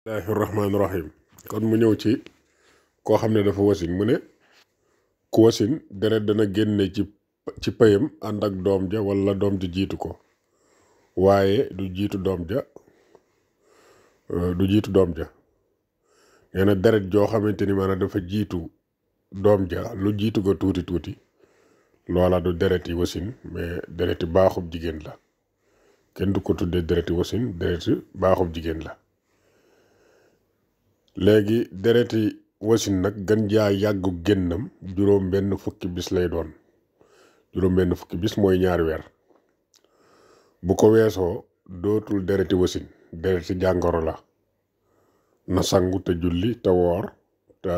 bismillahi rahmaani rahim kon mu ñëw ci koo xam ne dafa wasin mu ne ku wasin deret dana génne ci payam ànd ak doom ja wala doom ja jiitu ko waaye du jiitu doom ja nee na deret joo xamante ni maanaam dafa jiitu doom ja lu jiitu ko tuuti loola du dereti wasin mais dereti baaxub jigéen la kenn du ko tuddee dereti wasin dereti baaxub jigéen la. léegi dereti wasin nag gën jaa yàggu génnam juróom benn fukki bis lay doon juróom benn fukki bis mooy ñaari weer bu ko weesoo dootul dereti wasin dereti jàngoro la na sangu te julli te woor te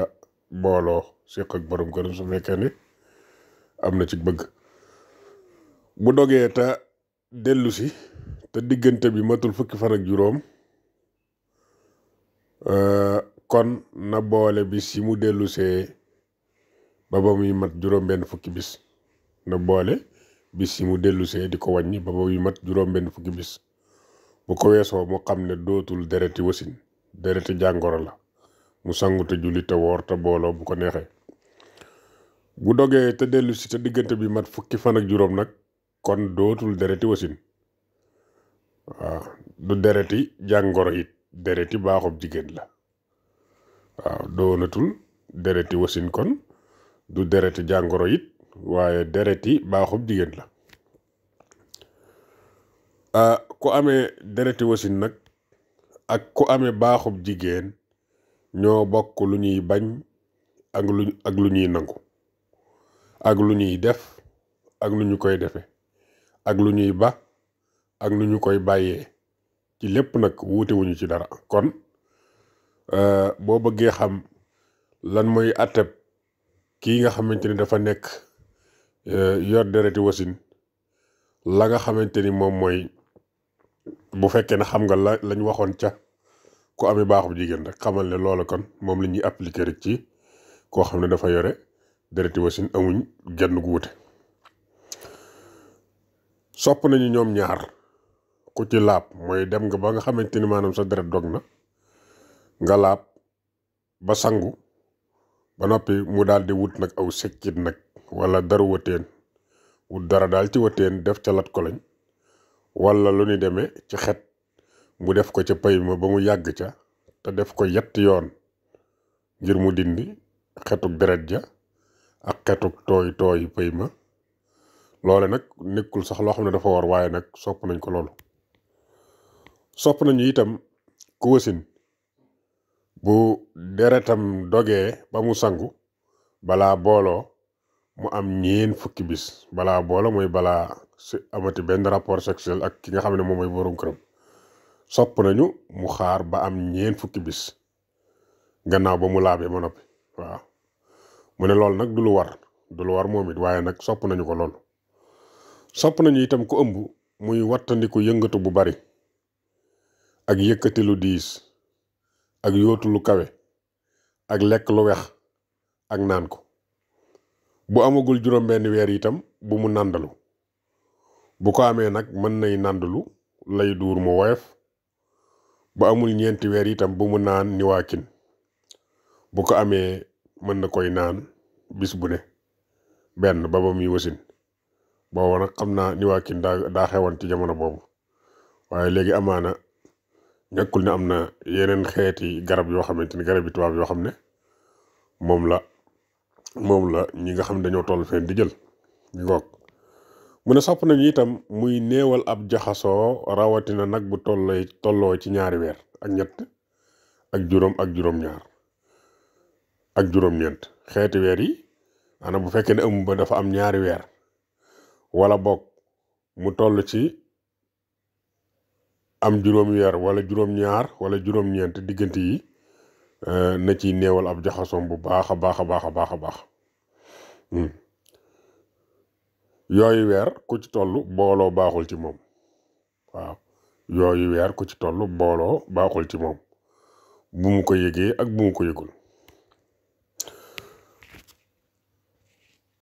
booloo séq ak borom këram su fekkee ne am na ci bëgg bu dogee te dellusi te diggante bi matul fukki fan ak juróom kon na boole bis yi mu dellusee ba muy mat juróom benn fukki bis na boole bis yi mu dellusee di ko wàññi ba muy mat juróom benn fukki bis bu ko weesoo mu xam ne dootul dereti wasin dereti jàngoro la mu sangu te julli te woor te booloo bu ko neexee bu dogee te dellusi te diggante bi mat fukki fan ak juróom nag kon dootul dereti wasin waaw du dereti jàngoro it dereti baaxub jigéen la waaw doonatul dereti wasin kon du dereti jàngoro it waaye dereti baaxub jigéen la ku amee dereti wasin nag ak ku amee baaxub jigéen ñoo bokk lu ñuy bañ ak lu ñuy nangu ak lu ñuy def ak lu ñu koy defe ak lu ñuy ba ak nu ñu koy bàyyee ci lépp nag wuute wuñu ci dara kon boo bëggee xam lan mooy atteb kii nga xamante ni dafa nekk yor dereti wasin la nga xamante ni moom mooy bu fekkee ne xam nga lañ waxoon ca ku amee baaxub jigéen rek xamal ne loola kon moom la ñuy appliquer rek ci koo xam ne dafa yore dereti wasin amuñ genn gu wuute sopp nañu ñoom ñaar ku ci laab mooy dem nga ba nga xamante ni maanaam sa deret dog na nga laab ba sangu ba noppi mu daal di wut nag aw sekkit nag wala dara wëteen wut dara daal ci wëteen def ca lat ko lañ wala lu ni demee ci xet mu def ko ca pay ma ba mu yàgg ca te def ko yetti yoon ngir mu dindi xetuk deret ja ak xetuk tooy pay ma loole nag nekkul sax loo xam ne dafa war waaye nag sopp nañ ko loolu sopp nañu itam ku wasin bu deretam dogee ba mu sangu balaa booloo mu am ñeen fukki bis balaa booloo mooy balaa amati benn rapport sexuel ak ki nga xam ne moom mooy borom këram sopp nañu mu xaar ba am ñeen fukki bis gannaaw ba mu laabee ma noppi waaw mu ne loolu nag du lu war moom it waaye nag sopp nañu ko loolu sopp nañu itam ku ëmb muy wattandiku yëngatu bu bari ak yëkkati lu diis ak yootu lu kawe ak lekk lu wex ak naan ko bu amagul juróom benn weer itam bu mu nàndalu bu ko amee nag mën nay nàndalu lay duur mu woyof bu amul ñeenti weer itam bu mu naan niwaakin bu ko amee mën na koy naan bis bu ne benn ba muy wasin booba nag xam naa niwaakin daa xewoon ci jamono boobu waaye léegi amaana ñàkkul ne am na yeneen xeeti garab yoo xamante ni garab yi tubaab yoo xam ne moom la ñi nga xam ne dañoo toll feen di jël ñu ngoog mu ne sopp nañu itam muy néewal ab jaxasoo rawatina nag bu tolloo ci ñaari weer ak ñett ak juróom ak juróom-ñaar ak juróom-ñeent xeeti weer yi maanaam bu fekkee ne ëmb ba dafa am ñaari weer wala boog mu toll ci am juróom weer wala juróom-ñaar wala juróom-ñeent diggante yi na ciy néewal ab jaxasoom bu baax a baax yooyu weer ku ci toll booloo baaxul ci moom waaw yooyu weer ku ci toll booloo baaxul ci moom bu mu ko yëgee ak bu mu ko yëgul